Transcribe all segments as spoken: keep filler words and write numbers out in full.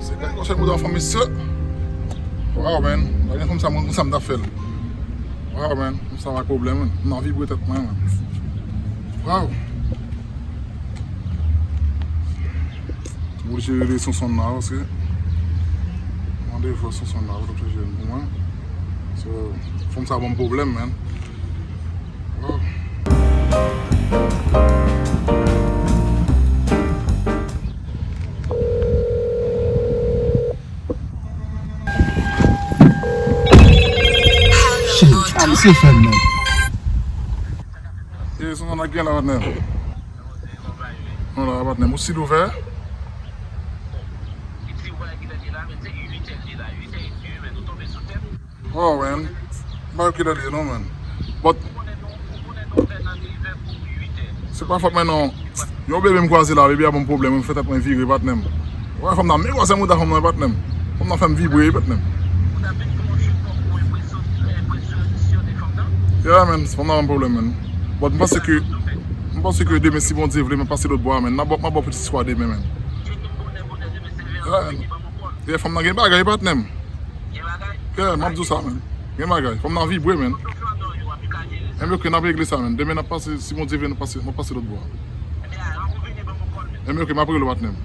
Se gade kòchè mouda fanmi se. Wow, man. Lè gen fanm sa, mwen, sa m ta fè l. Wow, man. Fanm sa pa pwoblèm, man. M nan vibre tèt mwen, man. Wow. M oblije rele Sonson nan, paske mande fò Sonson nan, ou t ap chèche l pou mwen. So, fanm sa ban m pwoblèm, man. Wow. Shit, ah, misye fè m, man. E, Sonson, nan gen la, patnè? Non, la, patnè. Ou sid ouvè? Oh, man. M pa wè kilè li ye non, man. But se pa fòt mwen non. Yon bebe m kwaze la, bebe a ban m pwoblèm, m fè tèt mwen vire, patnè m. Wè, fanm nan, men gwosè mouda fanm nan, patnè m. Fanm nan fè m vibre, patnè m. Yeah, man, fanm nan ban m pwoblèm, man. But m panse ke, m panse ke demen, si Bondye vle, m ap pase lòt bò a, man. M ap ba w, m ap ba w pitit swa demen, man. Yeah, man. Yeah, fanm nan gen bagay, patnè m. Yeah, m ap di w sa, man. Gen bagay. Fanm nan vibre, man. Enben, ok, n ap regle sa, man. Demen, n ap pase, si Bondye vle, n ap pase, n ap pase lòt bò a. Enben, ok, m ap rele w, patnè m.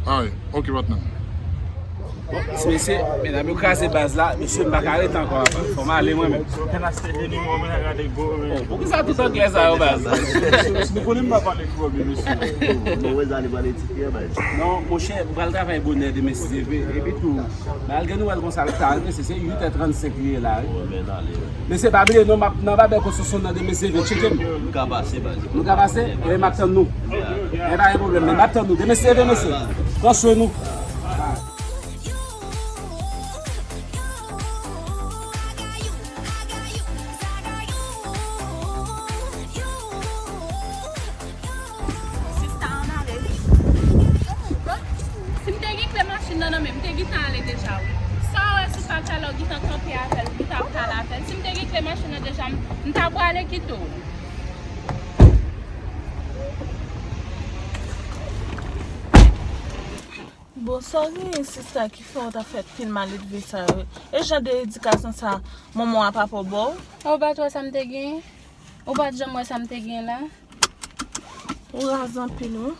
Alright, ok, patnè m. Bon, ti mesye, medam yo kraze baz la, mesye, m pa ka rete ankò apa. Fò m ale mwen menm. Bon, poukisa tout anglè sa yo, baz? Nou konnen m pa pale twò byen, mesye. Non, monchè, m pral travay bonè demen si Dye vle. Epi tou, bagay gen nouvèl konsa, l ta, mesye, se uit è trannsenk li ye la, wi. Mesye, pa bliye non, m ap nan Babèko Sonson nan demen si Dye vle, tcheke m. Nou ka pase, baz. Nou ka pase? Ebyen, m ap tann nou. Ebyen, pa gen pwoblèm, men m ap tann nou. Demen si Dye vle, mesye. Pran swen nou. Sista, ann ale. Si m te gen kle machin nan nan men m, m te gentan ale deja, wi. Sa w wè sou paj la, w gentan kanpe avè l, ou gentan ap pale avè l. Si m te gen kle machin nan deja, m, m ta prale kite w. Bon, sa w genyen, sista, ki fè w ta fè pil maledve sa yo? E jan de edikasyon sa, manman w a papa w ba w? Ou pa t wè sa m te genyen? Ou pa t janm wè sa m te genyen la? Ou raz anpil, wi.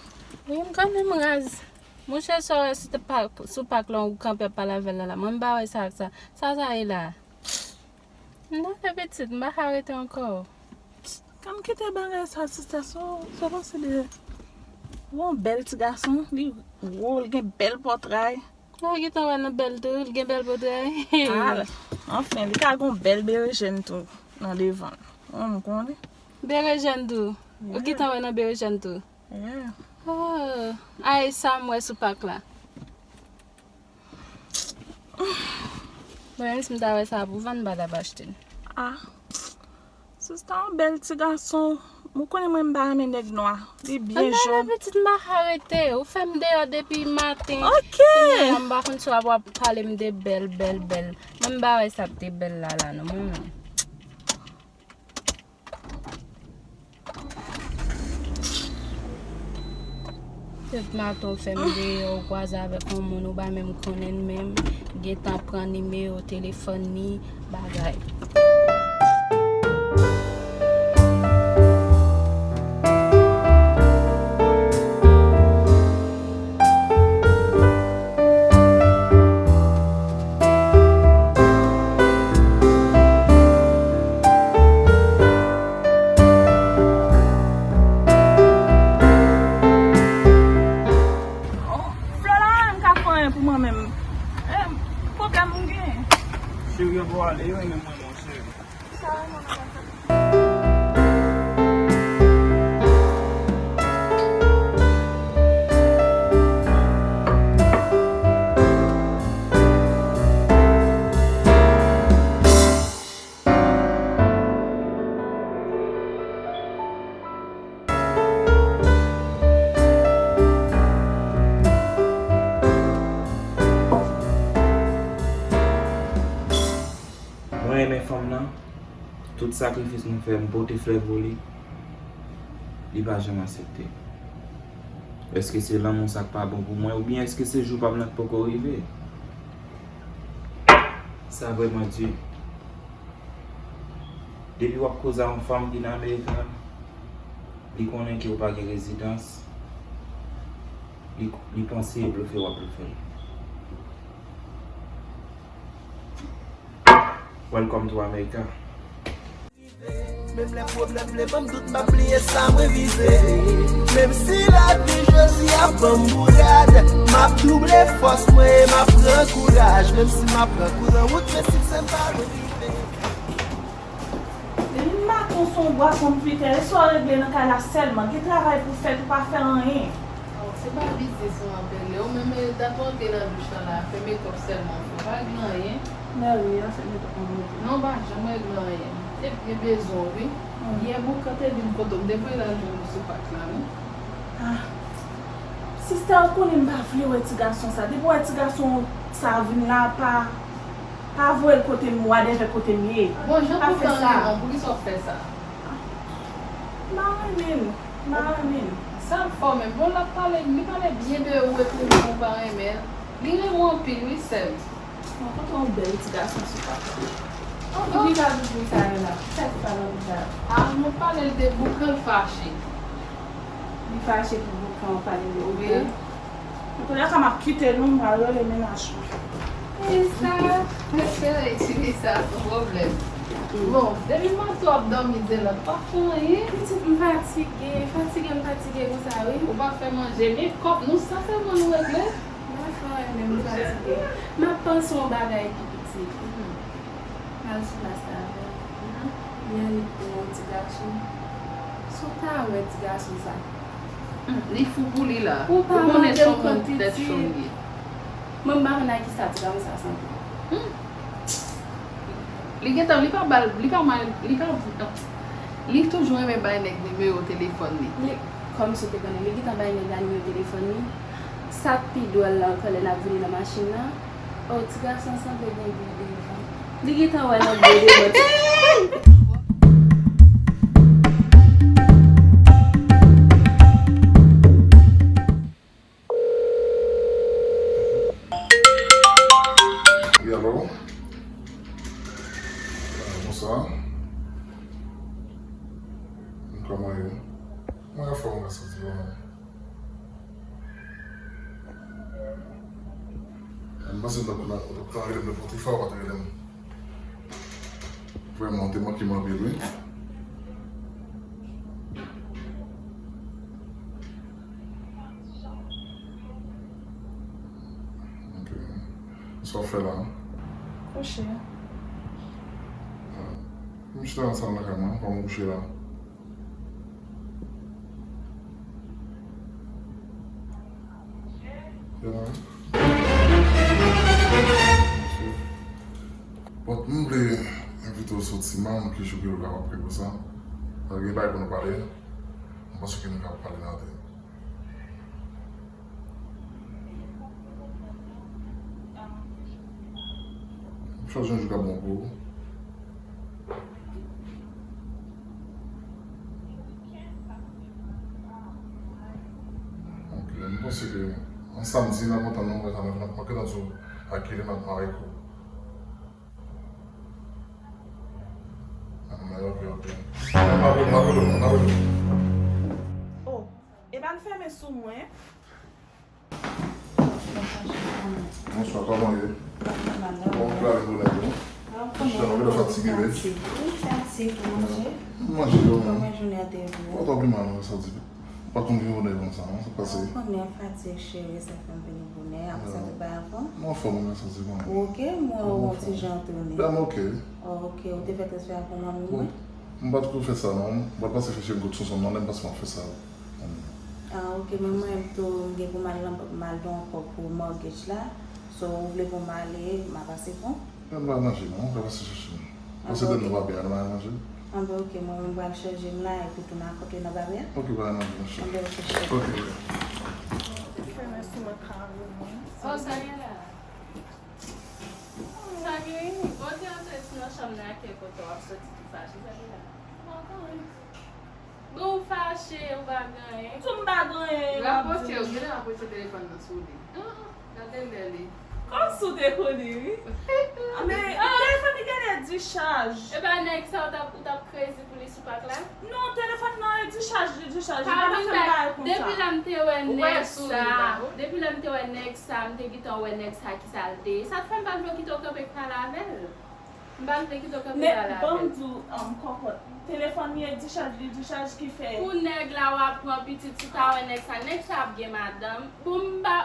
Wi, m kanmenm raz. Monchè, sa w wè sou pak, sou pak lan ou kanpe ap pale avè l la, la. Mwen, m pa wè sa ak sa. Sa, sa ye la? M nan fè pitit, m pa ka rete ankò. Ann kite bagay sa, sista, sa w, sa w panse de yon bèl ti gason, li wo, li gen bèl pòtray. Ou gentan wè nan bèl tou, li gen bèl pòtray. Al, anfen, li ka gen yon bèl berejèn tou nan devan l. Ou konnen. Berejèn tou? Ou gentan wè nan berejèn tou? Yeah. Oh, ay, sa m wè sou pak la. Mwen menm si m ta wè sa pou vann, m pa t ap achte l. Ah. Sista, yon bèl ti gason. Ou konnen mwen m pa renmen nèg nwa. Li byen jòn. Ann ale pitit, m pa ka rete. Ou fè m deyò depi maten. Ok. Kounya la, m pa konn si w ap, w ap pale m de bèl, bèl, bèl. Mwen m pa wè sa k te bèl la, la, non, mwen menm. Tout maten w fè m deyò, ou kwaze avèk yon moun ou pa menm konnen l menm, gentan pran nimewo telefòn ni bagay. Flora, m ka fè anyen pou mwen menm. E, pwoblèm m gen. Cheri, ann ale, wi, men mwen, mon cheri. Mwen renmen fanm nan, tout sakrifis mwen fè, m pote flè pou li, li pa janm aksepte. Èske se lanmou sa k pa bon pou mwen, oubyen èske se jou pa m nan k poko rive? Sa vrèman di. Depi w ap koze a yon fanm ki nan Amerika, li konnen ke w pa gen rezidans, li, li panse e blofe w ap blofe l. Welcome to America. Menm lè pwoblèm vle ban m dout, m ap bliye sa mwen vize. Menm si lavi jodi a ban m bourad, m ap double fòs mwen e m ap pran kouraj. Menm si m ap pran kou nan wout, men siksè m pa lwen rive. Depi maten w se yon bwa konpitè, e sa w regle nan kay la sèlman? Gen travay pou fèt, ou pa fè anyen. Oh, se pa biznis mwen ap regle. Ou menm, e, dat w antre nan douch lan la, fè mekòp sèlman w fè, ou pa regle anyen. Mèwi a fè mekòp mwen monte. Non, ou pa janm regle anyen. Epi gen bezwen w, wi. Hmm. Yè Boukan te vin kote w, m te voye l al jwenn ou sou pak la, wi. Ah. Sista, ou konnen m pa vle wè ti gason sa. Depi w wè ti gason sa vin la, pa, pa voye l kote m, wadèvè kote m ye. Bon, jan Boukan renmen w, poukisa w ap fè sa? M pa renmen l. M pa renmen l. Sa l fè w menm? Bon, l ap pale, li pale byen de ou epi ou menm ou pa renmen l. Li renmen w anpil, wi, sè m. Bon, kote yon bèl ti gason sou papa. Epi ka vin pou sa yo la. Sa ki pa nan sa yo? Ah, nou pale l de Boukan, l fache. Li fache pou Boukan, w pale de Boukan. Antoulèka, m ap kite nou, m pral rele mennaj mwen. E sa, espere itilize sa san pwoblèm. Bon, depi maten w ap dòmi, Zelant pa fè anyen. Pitit, m fatige, fatige, m fatige konsa, wi. Ou pa fè manje, men kòb nou sa sèlman nou regle. M pa fè anyen, men m fatige. M ap panse yon bagay tou piti. Mhm. M al sou plas la avè l. Mhm. Li annik pou yon ti gason. Si w ta wè ti gason sa. Hmm, li fou pou li la. Ou pa konnen se yon moun tèt cho li ye. Mwen, m pa konn ak kisa ti gason sa sanble. Hmm. Li gentan, li pa ba l, li pa mal, li pa, li toujou renmen bay nèg nimewo telefòn li. Li, kòmsi w te konnen, li gentan bay nèg la nimewo telefòn li. Sa k pi dwòl la ankò, lè n ap vini nan machin nan, oh, ti gason an sanble gen gwo devan. Li gentan wè nan gwo devan ti. Wi, alo? Ah, bonswa. Kòman w ye? Mwen anfòm, mwen santi mwen. M panse m t ap, t ap rele m nenpòt ki fwa, ou pa t rele m. Vrèman, ou te manke m anpil, wi. Ok. Sa w fè la? Kouche. Ah. M chita ansanm lakay mwen, kòman w kouche la? Ya. Bon, m vle envite w soti, m pa konn ki jou ke nou kapab fè konsa. Paske gen bagay pou nou pale. M panse ke nou kapab pale nan antèn. M chwazi yon jou k ap bon pou ou. Ok, m panse ke yon samdi nan kontan non, mwen, mwen, mwen, mwen gentan di w a kilè m ap mare kou. Ah, mwen, ok, ok. Mwen, mwen, mwen, mwen, mwen. Oh, epa l fèmen sou mwen. Bonswa, kòman w ye? Kòman w travay bonè tou? Ou genlè fatige, wi. Fatig, wi, fatig, manje. Manje yo, wi. Kòman jounen an te ye pou ou? Pa twò pi mal, non, sa di. Ou pa konn vin bonè konsa, non, sa pase. Ou konnen fatig, cheri, sa fè m vini bonè. Apre sa, tout bagay anfòm? Mwen anfòm, mwen santi mwen. Ok, mwen wè w ti jan tounen. Ben, mwen ok. Oh, ok, ou te fè transfè a pou manmi mwen? M pa t ko fè sa, non. M pa t pase fè cheri m kot Sonson, non, lè m pase m ap fè sa. Ah, ok, men mwen menm tou, m gen pou m al nan bank, m al ba w kòb pou mortgage la. So, ou vle pou m ale, m a pase pou w? Mwen pa manje, non, ou ka pase chèche m. Pase de nou pa byen, al manje. Ah, ben, ok, mwen menm m pral chanje m la, epi tounen a kote nan baryè. Ok, pa manje, mon chè. Ah, ben, ok, chè. Ok, ok. Fèmen sou mwen, Carolyn. Oh, sa gen la. Sa gen, bon, te antre nan chanm nan, ak kè kote w ap soti tou fache, sa gen la. Bon, kanmenm. Bon, Fache, ou pa gen anyen. Tou m pa gen anyen. Raproche, ou genlè raproche telefòn nan sou li. Ah, gade lè li. Kòmsi w te konnen, wi. Men telefòn li genlè dichaj. E pa nèg sa ou t ap, ou t ap crazy pou li sou pak la? Non, telefòn nan e dichaj, li dichaj. Li pa ta fè m bagay konsa. Depi lè m te wè nèg sa, depi lè m te wè nèg sa, m te gentan wè nèg sa ki sa l te ye. Sa t fè m pa t vle kite w kanpe pale avè l. M pa t vle kite w kanpe pale avè l. Men ban m di w, um, kòkòt. Telefòn li e dichaj, li dichaj ki fè. Pou nèg la w ap pran pitit, si w ta wè nèg sa, nèg sa ap gen madanm. Bon, m pa.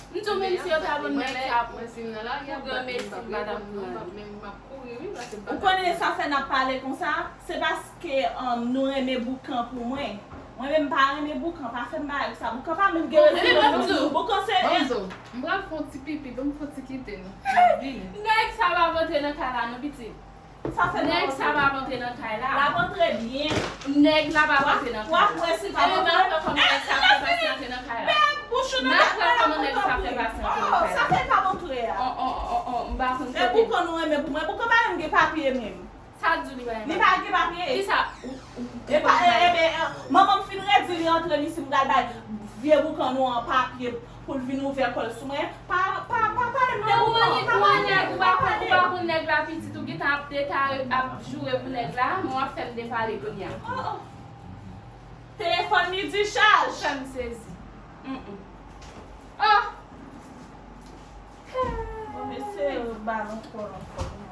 M di w menm si yo ta ban m nèg sa pou granmesi, m pa t ap pran. Ou konnen sa fè n ap pale konsa? Se paske, um, nou renmen boukan pou mwen. Mwen menm m pa renmen boukan, pa fè m bagay sa. Boukan pa menm gen rezon. Boukan se. M pral fè yon ti pipi, ban m fè yon ti kite nou. Vini. Nèg sa p ap antre nan kay la non, pitit. Sa fè nèg sa p ap antre nan kay la. L ap antre byen. Nèg la p ap antre nan kay la. W ap wè si l p ap antre. Ebyen, m ap wè kòman nèg sa ap fè pase antre nan kay la. M ap wè kòman nèg sa ap fè pase antre nan kay la. Sa fè l p ap antre a. Oh, oh, oh, oh, m pa konn kote. E boukan nou renmen pou mwen. Boukan pa menm gen papye menm. Sa di li pa gen papye? Li pa gen papye. Kisa? Ou, ou, ou konn bagay? Ebyen, manman m fin redi li antre li si m pral bay vye boukan nou an papye pou l vin ouvè kò l sou mwen. Pa, pa, pa pale m de boukan. Ou pa konn nèg, ou pa konn, ou pa konn nèg la pitit, ou gentan ap detale, ap joure pou nèg la, men w ap fè m depale kounye a. Oh, oh. Telefòn li dichaj. Ou fè m sezi. Mm, mm. Oh! Bon, mesye, balon twò long pou mwen.